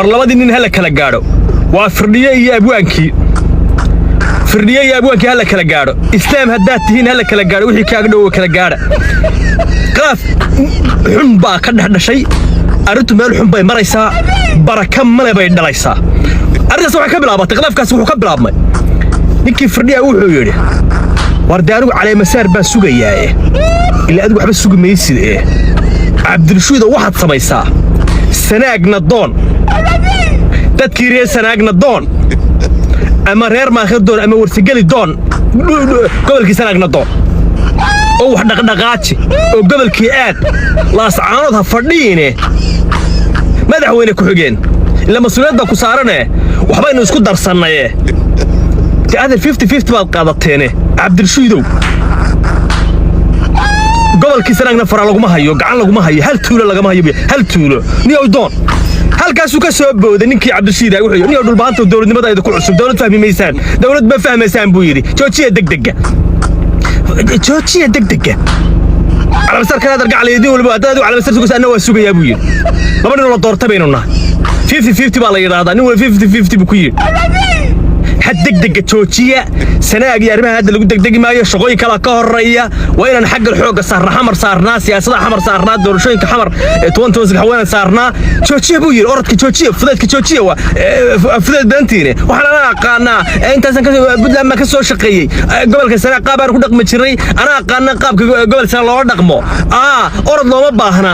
War labadii nin hala kala gaadho. Waa Firdhiye iyo abwaankii. Firdhiye iyo abwaankii hala kala gaadho. Islaam haddaad tihiin, hala kala gaadho. Wixii kaaga dhow kala gaadha. Khilaaf xun baa ka dhex dhashay. Arrintu meel xun bay maraysaa, baraka male bay dhalaysaa. Arrintaas waxay ka bilaabatay, khilaafkaasi wuxuu ka bilaabmay, ninkii Firdhiya wuxuu yidhi: "War dee anigu caleemasaar baan sugayaaye, ilaa adigu waxba sugi maysid ee Cabdirashiido, waxaad samaysaa Sanaagna doon, dadkii reer Sanaagna doon, ama reer Maakhir doon, ama Warsageli doon, gobolkii Sanaagna doon oo wax dhaqdhaqaaji oo gobolkii aad Laascaanood ha fadhiine. Madaxweyne ku-xigeen ila mas-uuliyad baa ku saarane, waxbaynu isku darsannaye, dee adeer 50-50 baad qaadateene. Cabdirashiidow, gobolkii Sanaagna fara laguma hayo, gacan laguma hayo, hal tuulo lagama hayo, hal tuulo niyow doon." Halkaasuu ka soo booday ninkii Cabdirashiid ah. Wuxuu yidhi: "Niyow, Dhulbahanta dowladnimada idinku cusub, dowlad fahmi maysaan, dowlad ma fahmaysaan," buu yidhi. "Joojiya degdega, joojiya degdega. Caleemasaarkan aad argaclaydiin waliba haddaad adigu caleemasar sugaysa, anna waa sugayaa," buu yidhi. "Laba ninoo la doortay baynu nahay, 50-50 baa la yidhaahdaa, nin waliba 50-50 buu ku yidhi. Had degdega joojiya. Sanaag iyo arrimaha hadda lagu degdegi maayo, shaqooyin kalaa ka horeeya. Waa inaan xaggan xoogga saarnaa, Xamar saarnaa, siyaasadaha Xamar saarnaa, doorashooyinka Xamar waa inaan saarnaa. Joojiya," buu yidhi, "orodka joojiya, fudeedka joojiya, waa fudeed badantiine. Waxaan anaa aqaanaa, intaasan Puntland baan ka soo shaqeeyey, gobolka Sanaag qaab baan ku dhaqmi jiray, anaa aqaana qaabka gobolka Sanaag loola dhaqmo. Orod looma baahna."